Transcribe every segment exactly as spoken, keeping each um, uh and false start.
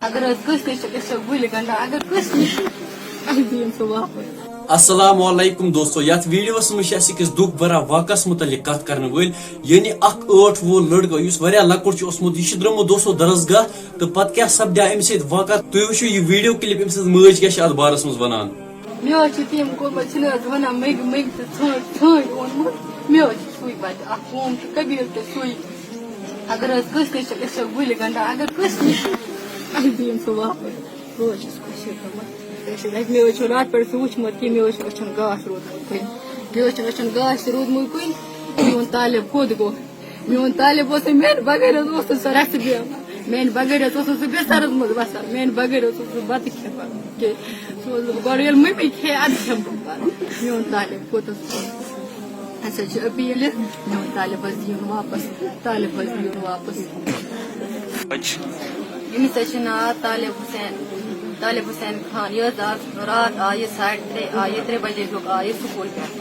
اگر حظ کٲنٛسہِ نِش چھِ، أسۍ چھِ گُلۍ گنٛڈان، اگر کٲنٛسہِ نِش چھِ، اَسہِ دِیِن سُہ واپس۔ السلام علیکم دوستو، یتھ ویڈیوس منٛز چھِ اسہِ أکِس دُکھ بھرا واقعس متعلق کتھ کرن وٲلۍ، یعنی اکھ ٲٹھ وُہُر لڑکہٕ یُس واریاہ لۄکُٹ چھُ اوسمُت۔ یہِ چھُ درٛامُت دوستو درسگاہ، تہٕ پتہٕ کیٛاہ سپدیو امہِ سۭتۍ واقعہ، تُہۍ وٕچھِو یہِ ویڈیو کلپ، امہِ سۭتۍ مٲج کیٛاہ چھِ اتھ بارس منٛز ونان۔ مےٚ حظ چھِ تٔمۍ کوٚرمُت، چھِنہٕ حظ ونان، مٔنٛگۍ مٔنٛگۍ تہٕ ژھٲنٛڈۍ ژھٲنٛڈۍ اوٚنمُت۔ مےٚ حظ چھِ سُے بچہٕ، اکھ قوم چھُ قبیٖل تہٕ سُے۔ اگر حظ کٲنٛسہِ نِش چھِ، أسۍ چھِ گُلۍ گنٛڈان، اگر کٲنٛسہِ نِش چھِ، اَسہِ دِیِن سُہ واپس۔ بہٕ حظ چھَس خۄش گٔمٕژ۔ أسۍ حظ، مےٚ حظ چھُ راتہٕ پٮ۪ٹھ سُہ وٕچھمُت کہِ مےٚ حظ چھُ أچھَن گاش روٗدمُت کُنہِ۔ مےٚ حظ چھُ أچھَن گاش روٗدمُت کُنہِ۔ میون طالب کوٚت گوٚو؟ میون طالب اوس نہٕ میانہِ بغٲر حظ اوس نہٕ سُہ رَژھِ بیٚہوان۔ میانہِ بغٲر حظ اوس نہٕ سُہ بِسترَس منٛز وَسان۔ میانہِ بغٲر حظ اوس نہٕ سُہ بَتہٕ کھٮ۪وان کینٛہہ۔ سُہ اوس دَپان، گۄڈٕ ییٚلہِ مٔمی کھے، اَدٕ کھٮ۪مہٕ بہٕ پَتہٕ۔ میون طالب کوٚت حظ گوٚو؟ اَسہِ حظ چھِ اپیٖل یہِ، میون طالب حظ دِیِن واپَس، طالب حظ دِیِن واپَس۔ أمِس حظ چھِ ناو طالب حسین، طالب حسین خان۔ یہِ حظ آو راتھ، آیہِ ساڑِ ترٛےٚ، آیہِ ترٛےٚ بجے ہیوٗ آیہِ سکوٗل پٮ۪ٹھ۔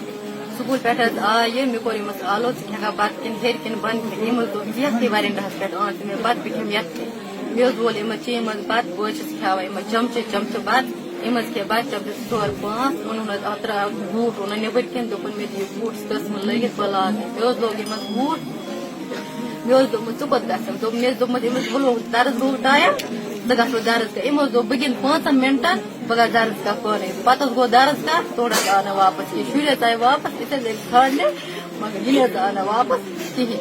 سکوٗل پٮ۪ٹھ حظ آیہِ، مےٚ کوٚر أمِس آلو، ژٕ کھٮ۪کھا بَتہٕ کِنہٕ ہیٚرِ کِنہٕ بۄنہٕ کِنۍ؟ أمۍ حظ دوٚپ، ژٕ یَتھ تھٕے وَرَنڈَہَس پٮ۪ٹھ، اَن ژٕ مےٚ بَتہٕ، بہٕ کھٮ۪مہٕ یَتھ تھٕے۔ مےٚ حظ وول أمِس چیٚمہِ منٛز بَتہٕ، بہٕ حظ چھَس کھٮ۪وان یِمَن چَمچہٕ چَمچہٕ بَتہٕ۔ أمۍ حظ کھے بَتہٕ چَمچہٕ زٕ ژور پانٛژھ، اوٚنُن حظ اَتھ ترٛاو بوٗٹھ، اوٚنُن نیٚبٕرۍ کِنۍ، دوٚپُن، مےٚ دِیِو بوٗٹھ سٕژ منٛز لٲگِتھ، بہٕ لاگہٕ۔ مےٚ حظ لوگ یِمَن بوٗٹھ۔ مےٚ حظ دوٚپمَس، ژٕ کوٚت گژھکھ؟ دوٚپ، مےٚ حظ دوٚپمَس، أمِس، بہٕ لوگُس درس گوٚو ٹایم، ژٕ گژھ وۄنۍ درس گاہ۔ أمۍ حظ دوٚپ، بہٕ گِنٛدٕ پانٛژَن مِنٹَن، بہٕ گژھٕ درس گاہ پانَے۔ پَتہٕ حظ گوٚو درس گاہ، تورٕ حظ آو نہٕ واپَس کینٛہہ۔ شُرۍ حظ آے واپَس، أسۍ حظ ٲسۍ ژھانٛڈنہِ، مگر یہِ نہٕ حظ آو نہٕ واپَس کِہیٖنۍ۔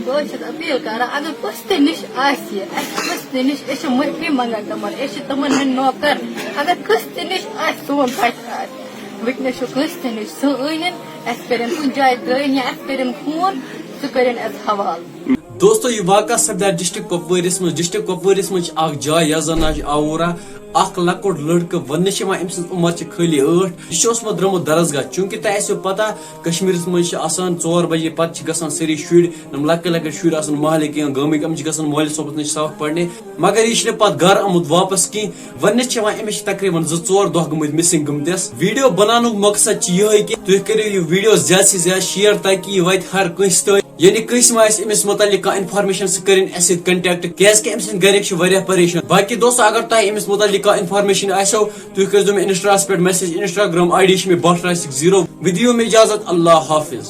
بہٕ حظ چھَس اپیٖل کَران، اگر کٲنٛسہِ تہِ نِش آسہِ یہِ، اَسہِ چھِ کٲنٛسہِ تہِ نِش، أسۍ چھِ معٲفی منٛگان تِمَن، أسۍ چھِ تِمَن ہٕنٛدۍ نوکَر۔ اگر کٲنٛسہِ تہِ نِش آسہِ سون بَچہٕ آسہِ، وٕنکیٚنَس چھُ کٲنٛسہِ تہِ نِش، سُہ أنِن، اَسہِ کٔرِن کُنہِ جایہِ ترٛٲیِن یا اَسہِ کٔرِن فون، سُہ کٔرِن اَسہِ حوالہٕ۔ دوستو، یہِ واقعہ سپدیو ڈسٹرکٹ کۄپوٲرِس منٛز۔ ڈسٹرکٹ کۄپوٲرِس منٛز چھِ اکھ جاے، یَتھ زَن ناو چھِ آوورہ۔ اکھ لۄکُٹ لڑکہٕ، وننہٕ چھِ یِوان أمۍ سٕنٛز عمر چھِ خٲلی ٲٹھ۔ یہِ چھُ اوسمُت درٛامُت درس گاہ، چوٗنٛکہِ تۄہہِ آسیو پتہ، کشمیٖرَس منٛز چھِ آسان ژور بجے پتہٕ چھِ گژھان سٲری شُرۍ، یِم لۄکٕٹۍ لۄکٕٹۍ شُرۍ آسان محلٕکۍ یا گامٕکۍ، یِم چھِ گژھان مٲلِس صٲبَس نِش سبق پرنہِ۔ مگر یہِ چھُنہٕ پتہٕ گرٕ آمُت واپس کینٛہہ۔ وننہٕ چھِ یِوان، أمِس چھِ تقریباً زٕ ژور دۄہ گٔمٕتۍ مِسنگ گٔمتِس۔ ویڈیو بناونُک مقصد چھُ یِہوٚے کہِ تُہۍ کٔرِو یہِ ویڈیو زیادٕ سے زیادٕ شیئر، تاکہِ یہِ واتہِ ہر کٲنٛسہِ تام۔ یعنی کٲنٛسہِ ما آسہِ أمِس متعلق کانٛہہ انفارمیشن، سُہ کٔرِن اَسہِ سۭتۍ کنٹیکٹ، کیازِ کہِ أمۍ سٕنٛدۍ گرِکۍ چھِ واریاہ پریشان۔ باقی دوستو، اگر تۄہہِ أمِس متعلق کانٛہہ انفارمیشن آسیو، تُہۍ کٔرۍزیو مےٚ انسٹاہَس پٮ۪ٹھ میسج۔ انسٹاگرام آئی ڈی چھِ مےٚ بٹ راشک زیٖرو۔ وۄنۍ دِیِو مےٚ اجازت، اللہ حافظ۔